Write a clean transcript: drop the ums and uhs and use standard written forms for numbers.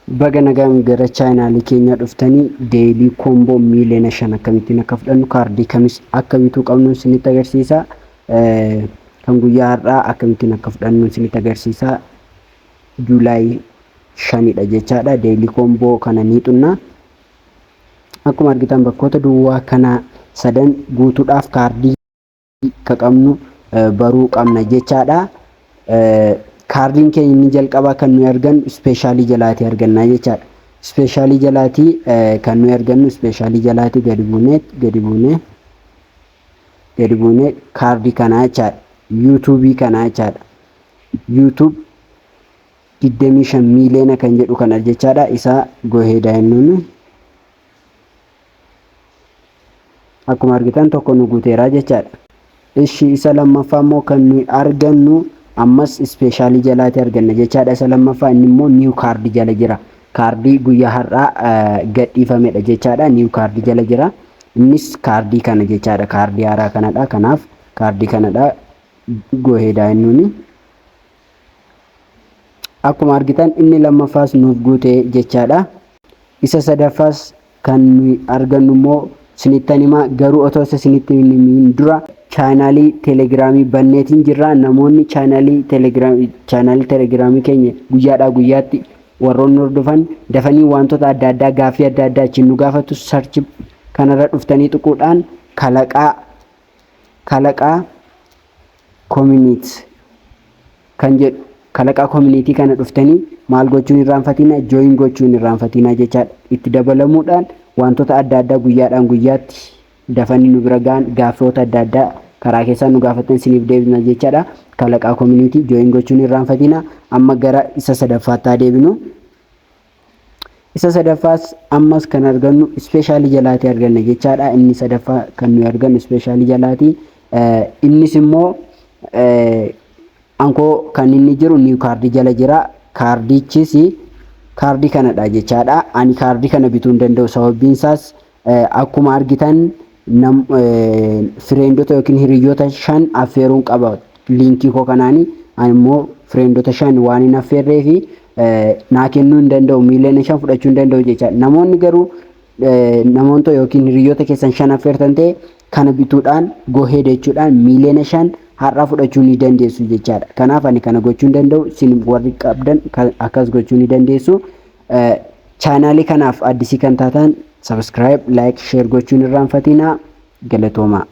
Baga nagaan gara chaanaalii keenyaa dhuftanii daily combo miiliyoona 5 akkamittiin akka fudhannu, kaardii kamis akka bituu qabnu isinitti agarsiisa. Kan guyyaa har'aa akkamittiin akka fudhannu isinitti agarsiisa. July 5dha jechaadha. Daily combo kana ni xunna. Akkuma argitan bakkoota duwwaa kana sadan guutuudhaaf kaardii akka qabnu baruu qabna jechaadha. Kaardiin keenya inni jalqabaa kan nuyi argannu specialii jalaatii argannaa jechaadha. Specialii jalaatii kan nuyi argannu, specialii jalaatii gadi buunee, gadi buunee, gadi buunee kaardii kanaa jechaadha. YouTubeii kanaa jechaadha. YouTube 25 miiliyoona kan jedhu kana jechaadha. Isaa go ahead jennuun akkuma argitan tokko nu guuteeraa jechaadha. Ishi isa lammaffaa immoo kan nuyi argannu ammas specialii jalaatii arganna jechaadha. Isa lammaffaa inni immoo new card jala jira. Kaardii guyyaa har'aa gadhiifamedha jechaadha. New card jala jira. Innis kaardii kana jechaadha. Kaardii haaraa kanadha. Kanaaf kaardii kanadha, go ahead jennuuni. Akkuma argitan inni lammaffaas nuuf guute jechaadha. Isa sadaffaas kan nuyi argannu immoo sinittan himaa, garuu otoo isa sinitti himin dura chaanaalii Telegramii banneetiin jirra. Namoonni chaanaalii Telegramii keenya guyyaadhaa guyyaatti warroonni hordofan dafanii wantoota adda addaa, gaaffii adda addaa achiin nu gaafatu. Search kanarra dhuftanii tuquudhaan Kalaqaa Community kan jedhu, Kalaqaa Community kana dhuftanii maal gochuun irraanfatina? Join gochuun irraanfatina jechaadha. Itti dabalamuudhaan wantoota adda addaa guyyaadhaan guyyaatti dafanii nu bira ga'an, gaaffiiwwan adda addaa karaa keessaan nu gaafatan isiniif deebisna jechaadha. Kalaqaa Community join gochuun irraanfatina. Amma gara isa sadaffaatti haa deebinu. Isa sadaffaas ammas kan argannu specialii jalaatii arganna jechaadha. Inni sadaffaa kan nuyi argannu specialii jalaatii. Innis immoo ankoo kan inni jiru new cardii jala jira. Kaardichis kaardii kanadha jechaadha. Ani kaardii kana bituu hin danda'u. Sababbiin isaas akkuma argitan friendota yookiin hiriyoota shan affeeruun qaba linkii koo kanaani. Ani immoo friendota shan waan hin affeerree fi naa kennuu hin danda'u, miiliyoona 5 fudhachuu hin danda'u jechaadha. Namoonni garuu namoota yookiin hiriyoota keessan shan affeertan ta'e kana bituudhaan go ahead jechuudhaan miiliyoona 5 har'aa fudhachuu ni dandeessu jechaadha. Kanaaf ani kana gochuu hin danda'u, isin warri qabdan akkas gochuu ni dandeessu. Chaanaalii kanaaf addisii kan taatan subscribe, like, share gochuun irraanfatinaa. Galatoomaa.